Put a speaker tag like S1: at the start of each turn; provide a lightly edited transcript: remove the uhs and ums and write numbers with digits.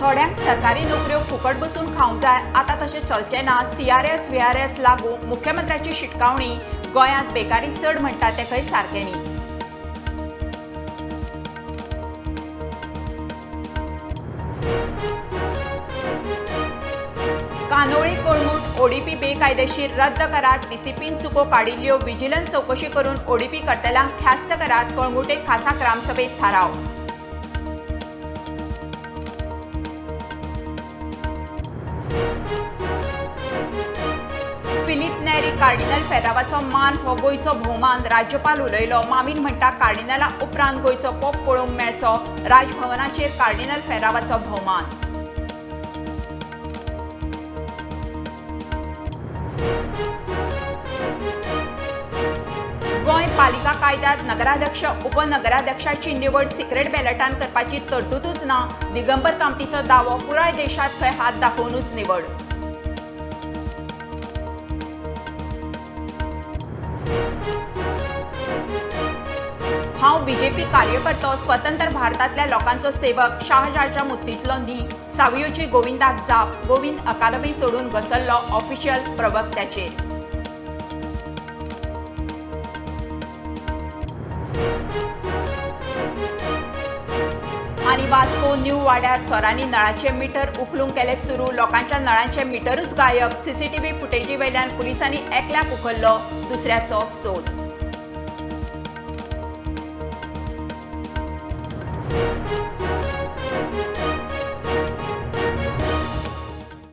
S1: थोड्यांक सरकारी नोकऱ्यो फुकट बसून खावंक जाय, आतां तशें चलचें ना। सीआरएस व्हीआरएस लागू, मुख्यमंत्र्याची शिटकावणी। गोंयांत बेकारी चड म्हणटा तें खंय सारकें न्ही। कानोळी कळंगूट ओडीपी बेकायदेशीर रद्द करात, डीसीपीन चुको काडिल्ल्यो, विजिलन्स चवकशी करून ओडीपी करतल्यांक ख्यास्त करात, कळंगूटे खासा ग्रामसभेत थाराव। फिलीप नेरी कार्डिनल फेर्रावाचो मान हो गोंयचो भोवमान, राज्यपाल उलयलो। मामीन म्हणटा कार्डिनला उपरांत गोंयचो पोप पळोवंक मेळचो, राजभवनाचेर कार्डिनल फेर्रावाचो भोवमान। गोंय पालिका कायद्यात नगराध्यक्ष उपनगराध्यक्षाची निवड सिक्रेट बॅलटान करपाची तरतुदूच ना, दिगंबर कामतीचो दावो। पुराय देशात थंय हात दाखोवनूच निवड। हांव बीजेपी कार्यकर्तो, स्वतंत्र भारतांतल्या लोकांचो सेवक, शाहजाच्या मुस्तींतलो न्ही, सावियोची गोविंदाक जाप। गोविंद अकादमी सोडून घसरलो ऑफिशियल प्रवक्त्याचेर। आनी वास्को न्यू वाड्यार चोरांनी नळाचे मिटर उखलूंक केले सुरू, लोकांच्या नळांचे मिटरूच गायब। सीसीटीव्ही फुटेजी वयल्यान पुलिसांनी एकल्याक उखल्लो, दुसऱ्याचो सोद।